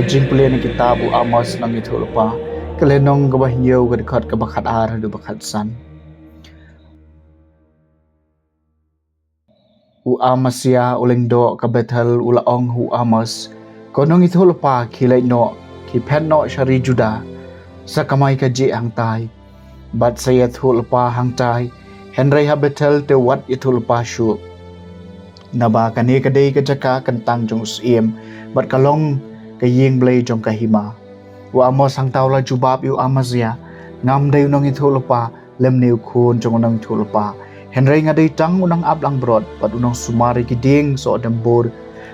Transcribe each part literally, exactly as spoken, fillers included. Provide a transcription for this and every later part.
Jingpule na kitab u Amos nongïathuhlypa, ka lynnong kaba hynñiew, ka dkhot kaba khatar haduh ba khatsan. U Amasia u lyngdoh ka Bethel u la ong ha u Amos, ko nongïathuhlypa, khie leit noh, khie phet noh sha ri Juda, sa kamai kajih hangtai. Bad sa ïathuhlypa hangtai, hynrei ha Bethel te wat ïathuhlypa shuh. Naba kane ka dei ka jaka kyntang jong u syiem, bad ka long ka ïing Blei jong ka hima. U Amos hangta u la jubab ïa u Amasia, ngam dei u nongïathuhlypa, lymne u khun jong u nongïathuhlypa, hynrei nga dei tang u nongap langbrot bad u nongsumar ïa ki dieng soh dembur.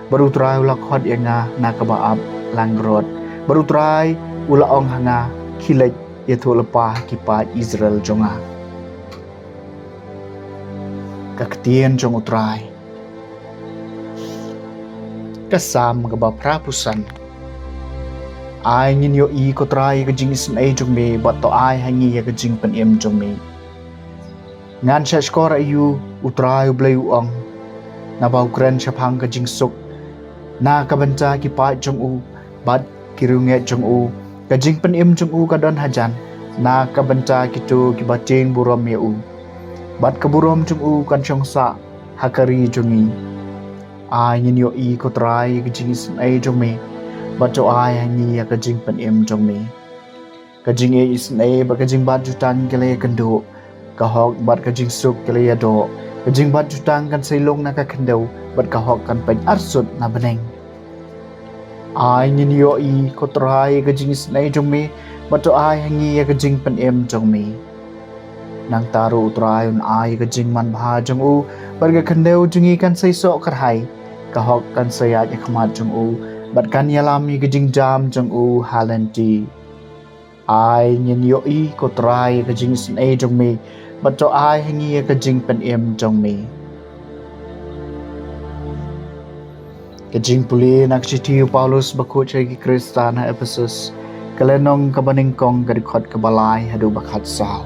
Bad U Trai u la khot ïa nga na kaba ap langbrot. Bad U Trai u la ong ha nga, khie leit ïathuhlypa ha ki paid Israel jong nga. Ka ktien jong U Trai. Ka Salm kaba phra phew san. Ai ngin ïohi, ko Trai, ïa ka jingisynei jong me, bad to ai ha ngi ïa ka jingpynim jong me. Ngan shahshkor aïu, U Trai U Blei u ong. Naba u kren shaphang ka jingsuk na ka bynta ki paid jong u bad ki riewngeit jong u. Ka jingpynim jong u ka don hajan na ka bynta kito kiba tieng burom ïa u, bad ka burom jong u kan shong sah ha ka ri jong ngi. Ai ngin ïohi, ko Trai, ïa ka jingisynei jong me, bad to ai ha ngi ïa ka jingpynim jong me. Ka jingisynei bad ka jingbat jutang ki la ïakynduh, ka hok bad ka jingsuk ki la ïadoh. Ka jingbat jutang kan sei lung na ka khyndew, bad ka hok kan peit arsut na bneng. Ai ngin ïohi, ko Trai, ïa ka jingisynei jong me, bad to ai ha ngi ïa ka jingpynim jong me. Nangta ruh U Trai un ai ïa ka jingmanbha jong u, bad ka khyndew jong ngi kan sei soh kyrhai. Ka hok kan sei ïaid ha khmat jong u, bad kan ïalam ïa ka jingjam jong u ha lynti. Ai ngin ïohi, ko Trai, ïa ka jingisynei jong me, bad to ai ha ngi ïa ka jingpynim jong me. Ka jingpule na ka shithi u Paulus bakhuid sha ki Khristan ha Ephesus, ka lynnong kaba nyngkong, ka dkhot kaba lai haduh ba khatsaw.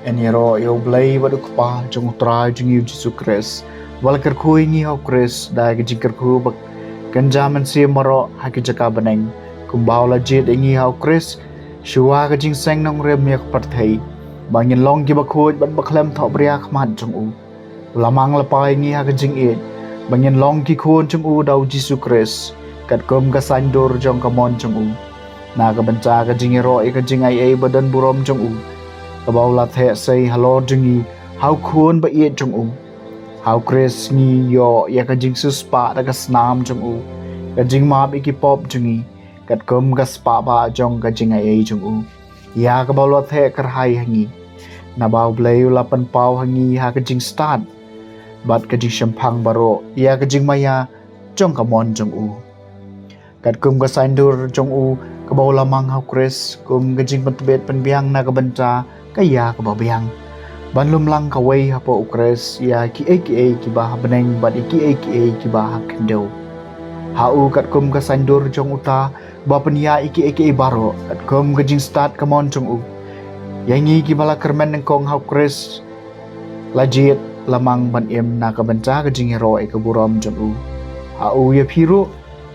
Yn ïaroh ïa U Blei bad U Kpa jong U Trai jong ngi U Jisu Khrist, uba la kyrkhu ïa ngi ha U Khrist da ka jingkyrkhu ba kynja mynsiem baroh ha ki jaka bneng, kumba u la jied ïa ngi ha U Khrist shuwa ka jingseng nongrim ïa ka pyrthei, ba ngin long kiba khuid bad ba khlem thohbria ha khmat jong u. U la mang lypa ïa ngi ha ka jingïeit, ba ngin long ki khun jong u da U Jisu Khrist, katkum ka saiñdur jong ka mon jong u. Na ka bynta ka jingïaroh ïa ka jingaiei ba don burom jong u, kaba u la theh sei halor jong ngi ha U Khun ba ïeit jong u. Ha U Khrist ngi ïoh ïa ka jingsiewspah da ka snam jong u, ka jingmap ïa ki pop jong ngi, katkum ka spah bah jong ka jingaiei jong u, ïa kaba u la theh kyrhai ha ngi. Naba U Blei u la pynpaw ha ngi ha ka jingstad bad ka jingshemphang baroh ïa ka jingmaïa jong ka mon jong u, katkum ka saiñdur jong u, kaba u la mang ha U Khrist kum ka jingpyntbit pynbiang na ka bynta ka ïa kaba biang, ban lum lang kawei hapoh U Khrist ïa kiei kiei kiba ha bneng bad ïa kiei kiei kiba ha khyndew. Ha u, katkum ka saiñdur jong uta uba pynïaid ïa kiei kiei baroh, katkum ka jingstad ka mon jong u, ïa ngi kiba la kyrmen nyngkong ha U Khrist, la jied, la mang ban im na ka bynta ka jingïaroh ïa ka burom jong u. Ha u, ïa phi ruh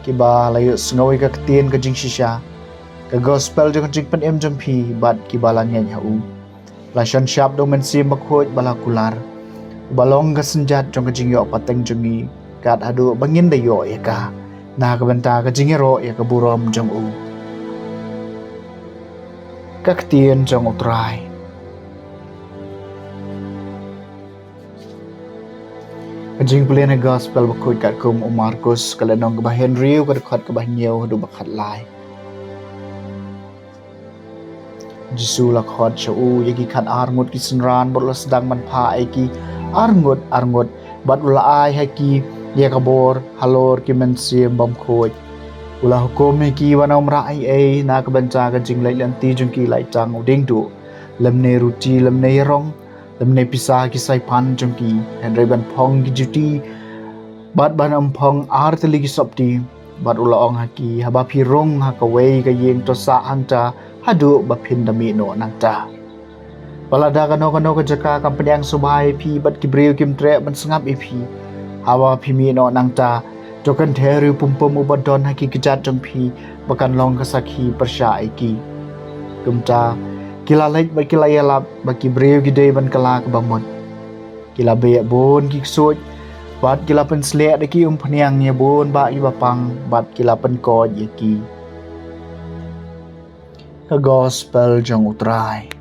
kiba la ïohsngew ïa ka ktien ka jingshisha, ka gospel jong ka jingpynim jong phi, bad kiba la ngeit ha u, la shon shap da U Mynsiem Bakhuid ba la kular, uba long ka synjat jong ka jingïoh pateng jong ngi, kat haduh ba ngin da ïoh ïa ka, na ka bynta ka jingïaroh ïa ka burom jong u. Ka ktien jong U Trai. Ka jingpule na ka gospel bakhuid katkum u Markus, ka lynnong kaba hynriew, ka dkhot kaba hynñiew haduh ba khatlai. U Jisu u la khot sha u ïa ki khatar ngut ki synran, bad u la sdang ban phah ïa ki arngut arngut, bad u la ai ha ki ïa ka bor halor ki mynsiem bymkhuid. U la hukum ïa ki ban ym rah ei ei na ka bynta ka jingleit lynti jong ki, lait tang u dieng duh, lymne ruti, lymne ïarong, lymne pisa ki saiphan jong ki, hynrei ban phong ki juti, bad ban ym phong ar tylli ki sopti. Bad u la ong ha ki, haba phi rung ha kawei ka ïing, to sah hangta haduh ba phin da mih noh nangta. Ba lada kano kano ka jaka kam pdiang sngewbha ïa phi, bad ki briew kim treh ban sngap ïa phi, haba phi mih noh nangta, To kynther ïa u pynpom uba don ha ki kjat jong phi, ba kan long ka sakhi pyrshah ïa ki. Kumta ki la leit bad ki la ïalap ba ki briew ki dei ban kylla kaba mut. Ki la beh bun ki ksuid bad ki la pynsleh da ki umphniang ïa bun bah kiba pang bad ki la pynkoit ïa ki. Ka Gospel jong U Trai.